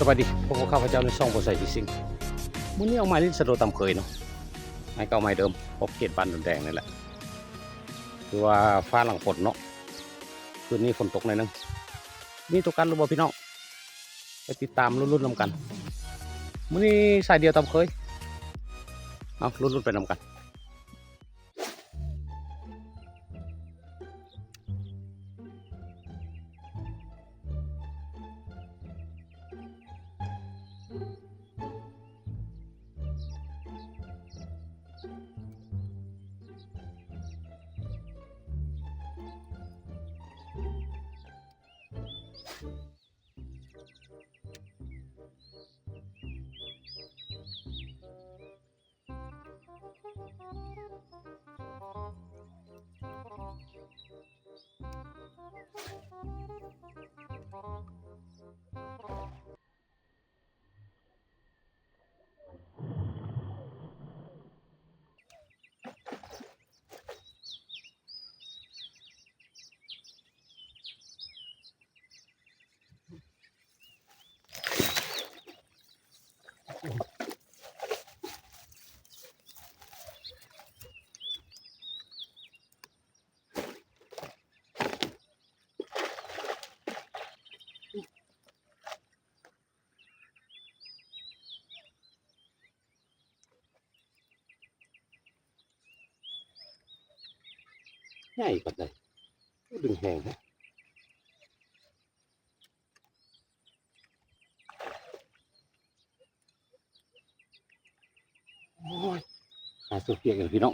ສະບາຍດີ ພົບກັບຂ້າພະເຈົ້າໃນຊ່ອງບໍ່ໃສ່ຟີຊິງ. ມື້ນີ້ອອກມາຫຼິ້ນສະໂດຕາມເຄີຍເນາະ, ໄມ້ເກົ່າໄມ້ເດີມ ຂອບເຂດບ້ານດົນແດງນີ້ແຫຼະ. ຄືວ່າຟ້າຫຼັງຝົນເນາະ, ຄືນນີ້ຝົນຕົກໜ້ອຍໜຶ່ງ. ມີຕົວກັນຫຼືບໍ່ພີ່ນ້ອງ? ໄປຕິດຕາມລຸ້ນໆນຳກັນ. ມື້ນີ້ສາຍດຽວຕາມເຄີຍ. ເອົາ ລຸ້ນໆໄປນຳກັນ. ໃຫຍ່ປານໃດ? ດຶງແຮງແທ້. ໂອ້ຍ ຫາເສືອພຽກກັນພີ່ນ້ອງ.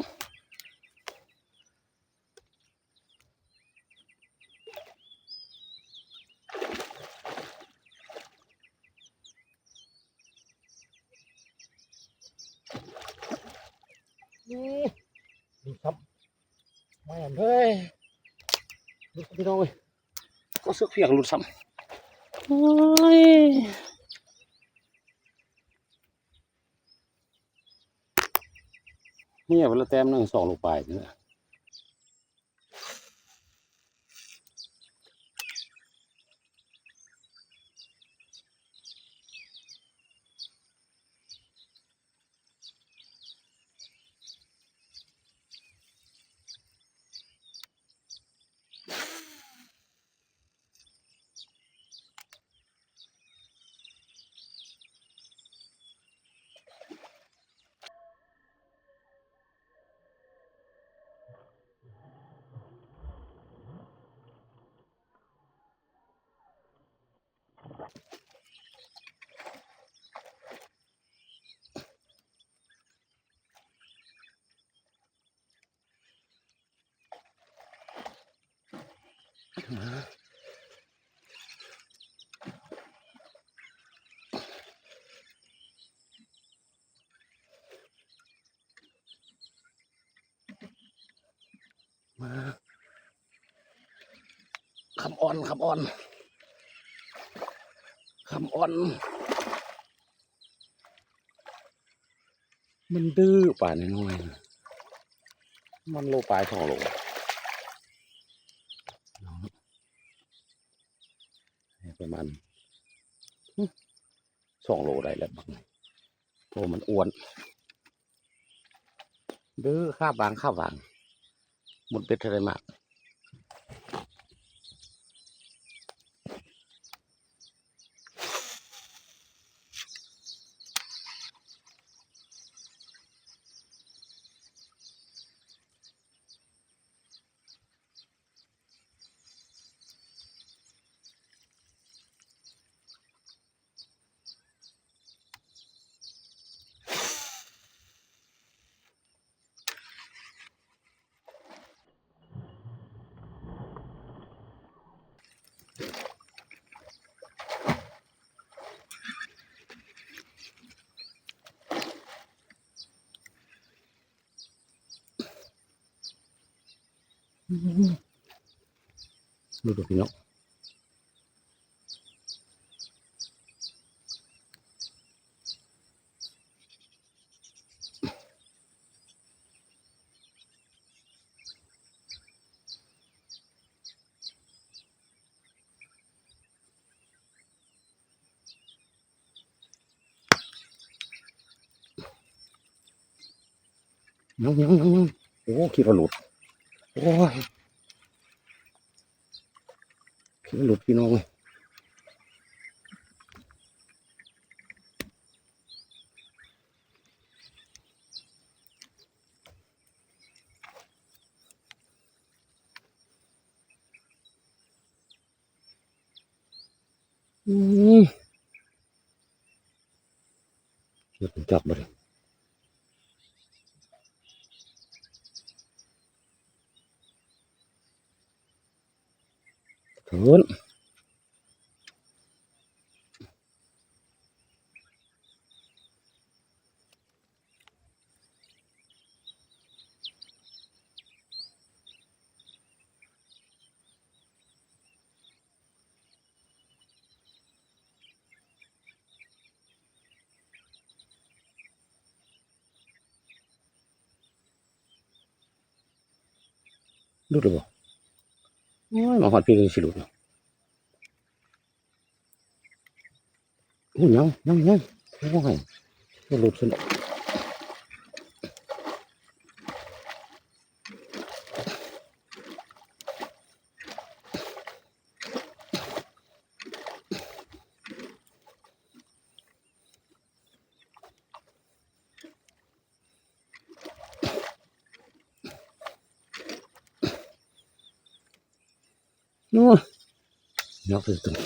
ນີ້ ນີ້ຄັບ ມາເລີຍ ນີ້ຄັບ ພີ່ນ້ອງເອີຍ. ກໍເສືອພຽກຫຼຸດຊ້ຳ. ໂອ້ຍ ເມຍເພິ່ນລະແຕ້ມໜຶ່ງ ສອງໂລປາຍນີ້ແຫຼະ. ມາ ຄຳອ່ອນ ຄຳອ່ອນ ຄຳອ່ອນ. ມັນດື້ປານ້ອຍໆ ມັນໂລປາຍ ສອງໂລ ປະມານ ສອງໂລໄດ້ແລ້ວບັກນີ້. ໂອ້ ມັນອ້ວນ ເດີ ຄາບຫວ່າງ ຄາບຫວ່າງ ໝົດເບັດເທົ່າໃດມາກ. ດູ ດູພີ່ນ້ອງ. ໂ ຍັງໆໆໆ ໂອ້ ຄິດວ່າຫຼຸດ ໂອ້ຍ ຄິດວ່າຫຼຸດ ພີ່ນ້ອງເອີຍ. ອືມ ເຮັດຈັກບໍ່ໄດ້ ເພິ່ນ ຫຼຸດແລ້ວບໍ່? ໂອ້ຍ ມາຮອດພີ້ຍັງຊິຫຼຸດເນາະ. ໂອ້ ຍັງ ຍັງ ຍັງ ໂອ້ຍ ບໍ່ຫຼຸດຊັ້ນ. ໂອ້ຍ ຍາກເກີນໄປ.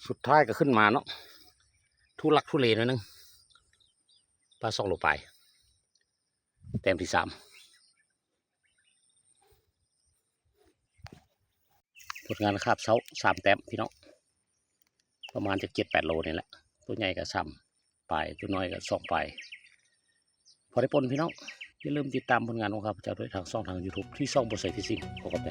ສຸດທ້າຍກໍຂຶ້ນມາເນາະ ທຸລັກທຸເລໜ້ອຍໜຶ່ງ ປາສອງໂລປາຍ ແຕ້ມທີສາມ. ຜົນງານຄາບເຊົ້າ ສາມແຕ້ມພີ່ນ້ອງ ປະມານຈັກເຈັດແປດໂລນີ້ແຫຼະ ຕົວໃຫຍ່ກໍສາມປາຍ ຕົວນ້ອຍກໍສອງປາຍ ພໍໄດ້ປົ່ນພີ່ນ້ອງ. ຢ່າລືມຕິດຕາມຜົນງານຂອງຂ້າພະເຈົ້າດ້ວຍທາງຊ່ອງທາງຢູທູບ ທີ່ຊ່ອງບໍ່ໃສ່ທີ່ຊິງ ຂໍຂອບໃຈ.